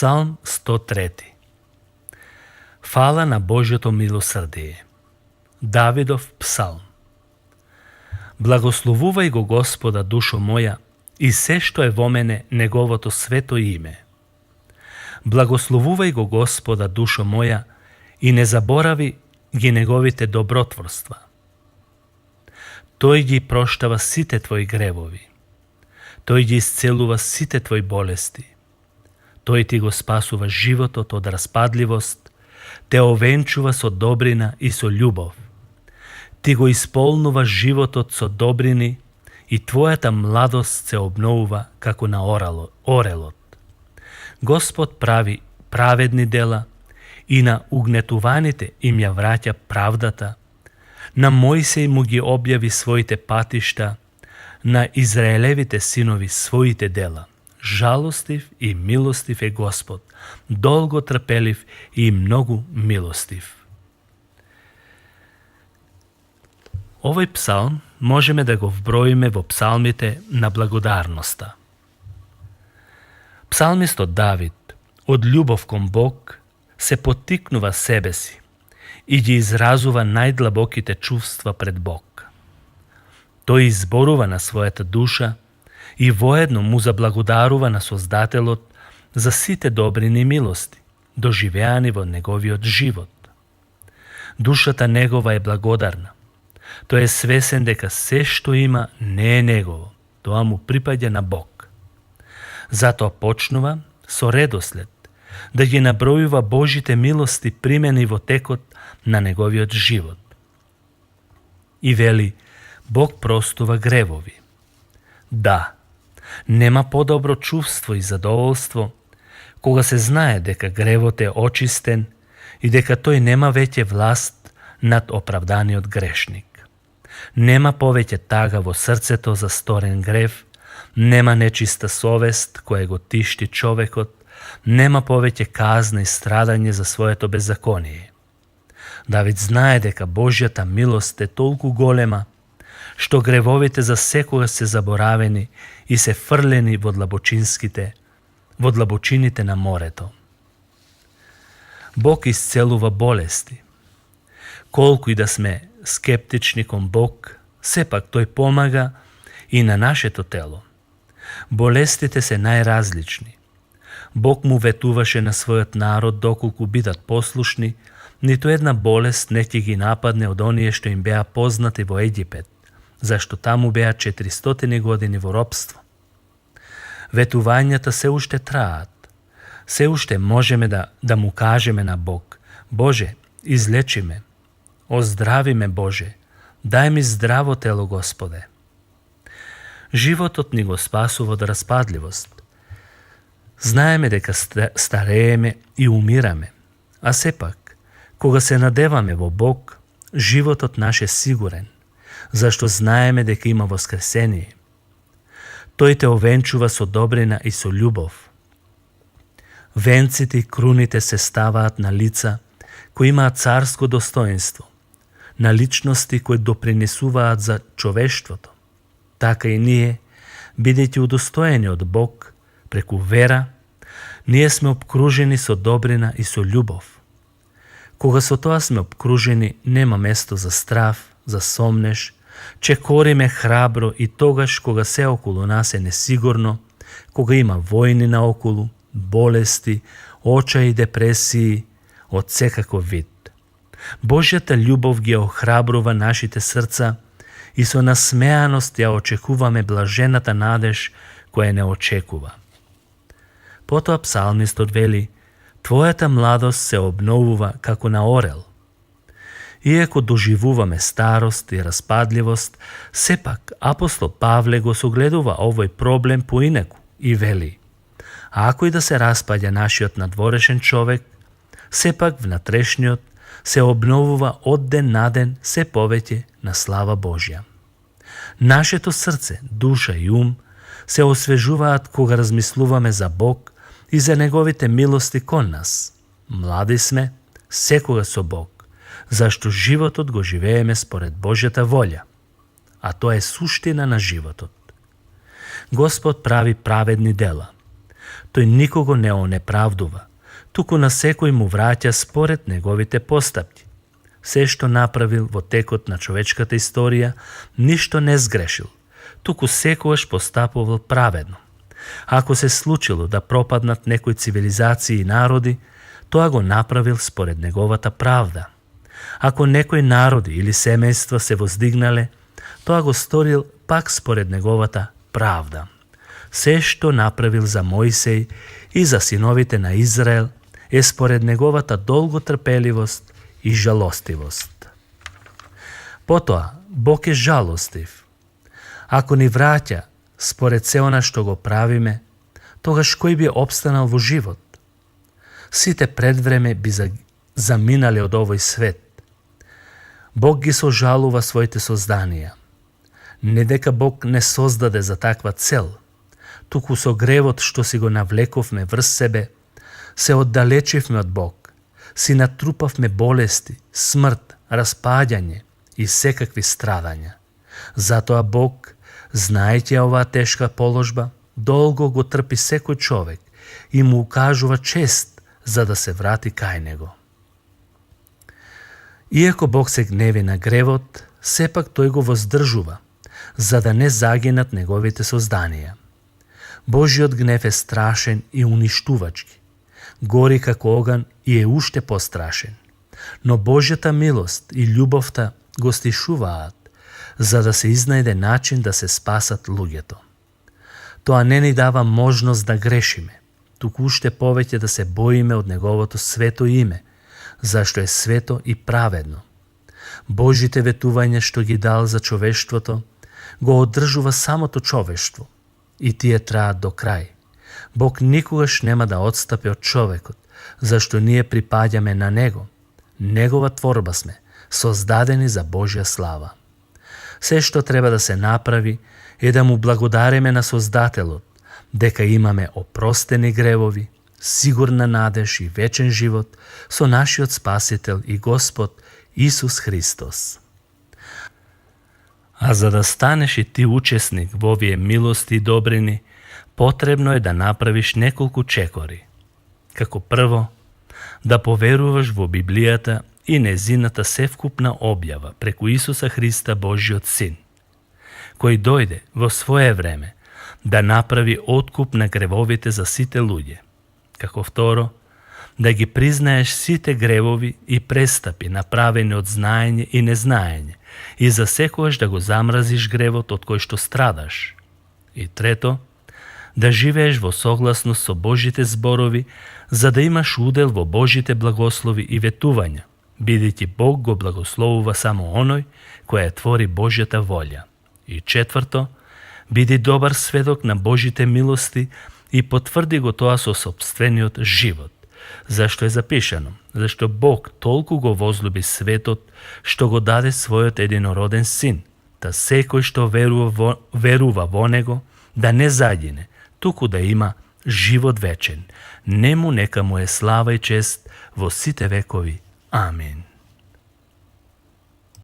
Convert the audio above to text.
Псалм 103. Фала на Божјото милосрдие. Давидов псалм. Благословувај го Господа, душо моја, и се што е во мене неговото свето име. Благословувај го Господа, душо моја, и не заборави ги неговите добротворства. Тој ги проштава сите твои гревови. Тој ги исцелува сите твои болести. Тој ти го спасува животот од распадливост, те овенчува со добрина и со љубов. Ти го исполнува животот со добрини и твојата младост се обновува како на орелот. Господ прави праведни дела и на угнетуваните им ја враќа правдата. На Мојсеј му ги објави своите патишта, на Израелевите синови своите дела. Жалостив и милостив е Господ, долго трпелив и многу милостив. Овој псалм можеме да го вброиме во псалмите на благодарноста. Псалмистот Давид, од љубов кон Бог, се поттикнува себе си и ги изразува најдлабоките чувства пред Бог. Тој изборува на својата душа и воедно му заблагодарува на Создателот за сите добрини и милости, доживеани во неговиот живот. Душата негова е благодарна. Тој е свесен дека се што има не е негово, тоа му припаѓа на Бог. Затоа почнува со редослед да ги набројува Божите милости примени во текот на неговиот живот. И вели, Бог простува гревови. Да, нема подобро чувство и задоволство кога се знае дека гревот е очистен и дека тој нема веќе власт над оправданиот грешник. Нема повеќе тага во срцето за сторен грев, нема нечиста совест која го тишти човекот, нема повеќе казна и страдање за своето беззаконие. Давид знае дека Божјата милост е толку голема, што гревовите за секогаш се заборавени и се фрлени во длабочините на морето. Бог исцелува болести. Колку и да сме скептични кон Бог, сепак тој помага и на нашето тело. Болестите се најразлични. Бог му ветуваше на својот народ доколку бидат послушни, ниту една болест не ќе ги нападне од оние што им беа познати во Египет, зашто таму беа 400 години во робство. Ветувањата се уште траат. Се уште можеме да му кажеме на Бог: Боже, излечи ме, оздрави ме, Боже, дај ми здраво тело, Господе. Животот ни го спасува од распадливост. Знаеме дека старееме и умираме, а сепак, кога се надеваме во Бог, животот наш е сигурен, зашто знаеме дека има воскресение. Тој те овенчува со добрина и со љубов. Венците и круните се ставаат на лица кои имаат царско достоинство, на личности кои допринесуваат за човештвото. Така и ние, бидејќи удостоени од Бог, преку вера, ние сме обкружени со добрина и со љубов. Кога со тоа сме обкружени, нема место за страв, за сомнеш, чекориме храбро и тогаш кога се околу нас е несигурно, кога има војни наоколу, болести, очаи и депресии од секаков вид. Божјата љубов ги охрабрува нашите срца и со насмеаност ја очекуваме блажената надеж која не очекува. Потоа псалмистот вели: Твојата младост се обновува како на орел. Иако доживуваме старост и распадливост, сепак апостол Павле го согледува овој проблем поинаку и вели: Ако и да се распаѓа нашиот надворешен човек, сепак внатрешниот се обновува од ден на ден се повеќе на слава Божја. Нашето срце, душа и ум се освежуваат кога размислуваме за Бог и за неговите милости кон нас. Млади сме, секога со Бог, зашто животот го живееме според Божјата волја, а тоа е суштина на животот. Господ прави праведни дела. Тој никого не онеправдува, туку на секој му враќа според неговите постапки. Се што направил во текот на човечката историја, ништо не сгрешил, туку секогаш постапувал праведно. Ако се случило да пропаднат некои цивилизации и народи, тоа го направил според неговата правда. Ако некои народи или семејства се воздигнале, тоа го сторил пак според неговата правда. Се што направил за Мојсей и за синовите на Израел е според неговата долготрпеливост и жалостивост. Потоа, Бог е жалостив. Ако ни враќа според се она што го правиме, тогаш кој би опстанал во живот? Сите пред време би заминале од овој свет. Бог ги сожалува своите созданија. Не дека Бог не создаде за таква цел, туку со гревот што си го навлековме врз себе, се оддалечивме од Бог, си натрупавме болести, смрт, распаѓање и секакви страдања. Затоа Бог, знаејќи оваа тешка положба, долго го трпи секој човек и му укажува чест за да се врати кај него. Иако Бог се гневи на гревот, сепак тој го воздржува, за да не загинат неговите созданија. Божиот гнев е страшен и уништувачки, гори како оган и е уште пострашен. Но Божјата милост и љубовта го стишуваат, за да се изнајде начин да се спасат луѓето. Тоа не ни дава можност да грешиме, туку уште повеќе да се боиме од неговото свето име, зашто е свето и праведно. Божите ветувања што ги дал за човештвото, го одржува самото човештво и тие траат до крај. Бог никогаш нема да отстапи од човекот, зашто ние припаѓаме на него. Негова творба сме, создадени за Божја слава. Се што треба да се направи е да му благодариме на Создателот, дека имаме опростени гревови, сигурна надеж и вечен живот со нашиот Спасител и Господ Исус Христос. А за да станеш и ти учесник во овие милости и добрини, потребно е да направиш неколку чекори. Како прво, да поверуваш во Библијата и незината севкупна објава преку Исуса Христа Божиот Син, кој дојде во свое време да направи откуп на гревовите за сите луѓе. Како второ, да ги признаеш сите гревови и престапи направени од знаење и незнаење и за секојаш да го замразиш гревот од кој што страдаш. И трето, да живееш во согласност со Божите зборови, за да имаш удел во Божите благослови и ветувања, бидејќи Бог го благословува само оној кој ја твори Божјата волја. И четврто, биди добар сведок на Божите милости и потврди го тоа со сопствениот живот. Зашто е запишано? Зашто Бог толку го возлюби светот, што го даде својот единороден син, да секој што верува во него, да не загине, туку да има живот вечен. Нему нека му е слава и чест во сите векови. Амин.